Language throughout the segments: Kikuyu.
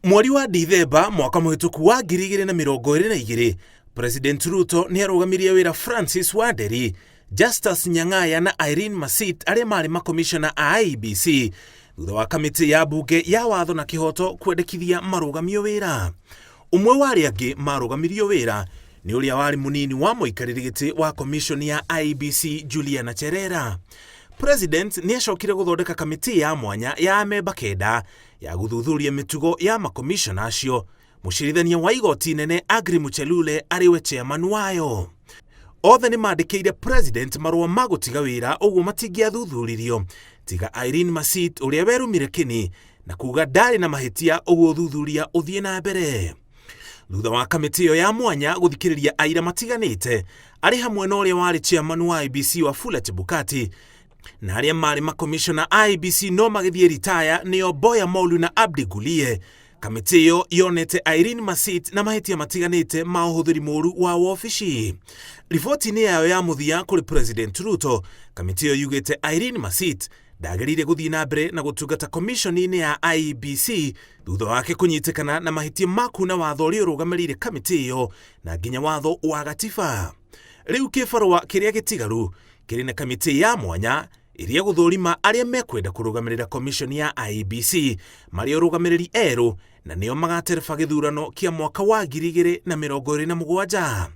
Mweri wa Dithemba mwaka mũhĩtũku wa 2022, President Ruto nĩ arũgamirie wĩra Francis Wanderi, Justus Nyang'aya na Irene Masit arĩa marĩ makomishona a IEBC thutha wa kamĩtĩ ya mbunge ya watho na kĩhooto kwendekithia marũgamio wĩra. Ũmwe wa arĩa angĩ marũgamirio wĩra nĩ ũrĩa warĩ mũnini wa mũikarĩri gĩtĩ wa komishoni ya IEBC Juliana Cherera. President nĩ acokire gũthondeka kamĩtĩ ya mwanya ya amemba kenda ya gũthuthuria mĩtugo ya makomishona acio. Mũcirithania wa igoti inene Aggrey Muchelule arĩ we chairman wayo. Othe nĩ mandĩkĩire president marũa ma gũtiga wĩra ũguo matingĩathuthuririo tiga Irene Masit ũrĩa werumire kĩni na kuga ndarĩ na mahĩtia ũguo ũthuthuria ũthiĩ na mbere. Thutha wa kamĩtĩ ĩyo ya mwanya gũthikĩrĩria aira matiganĩte arĩ hamwe na ũrĩa warĩ chairman wa IEBC Wafula Chebukati na arĩa marĩ makomishona a IEBC no magĩthiĩ ritaya nĩo Boya Molu na Abdi Gulie. Kamĩtĩ ĩyo yonete Irene Masit na mahĩtia matiganĩte ma ũhũthĩri mũru wa wobici. Riboti-inĩ yayo ya mũthia kũrĩ President Ruto, kamĩtĩ ĩyo yugĩte Irene Masit ndagĩrĩire gũthiĩ na mbere na gũtungata komishoni-inĩ ya IEBC thutha wake kũnyitĩkana na mahĩtia ma kuna watho ũrĩa ũrũgamĩrĩire kamĩtĩ ĩyo na nginya watho wa gatiba. Rĩu kĩbarũa kĩrĩa gĩtigaru kĩrĩ na kamĩtĩ ya mwanya ĩrĩa gũthũrima arĩa mekwenda kũrũgamĩrĩra komishoni ya IEBC marĩ arũgamĩrĩri erũ na nĩo magatereba gĩthurano kĩa mwaka wa 2027.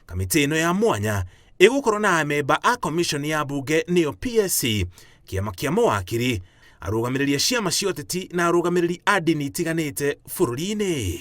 Kamĩtĩ ĩno ya mwanya ĩgũkorwo na amemba a komishoni ya mbunge nĩyo PSC, kĩama kĩa mawakiri, arũgamĩrĩri a ciama cia ũteti na arũgamĩrĩri a ndini itiganĩte bũrũri-inĩ.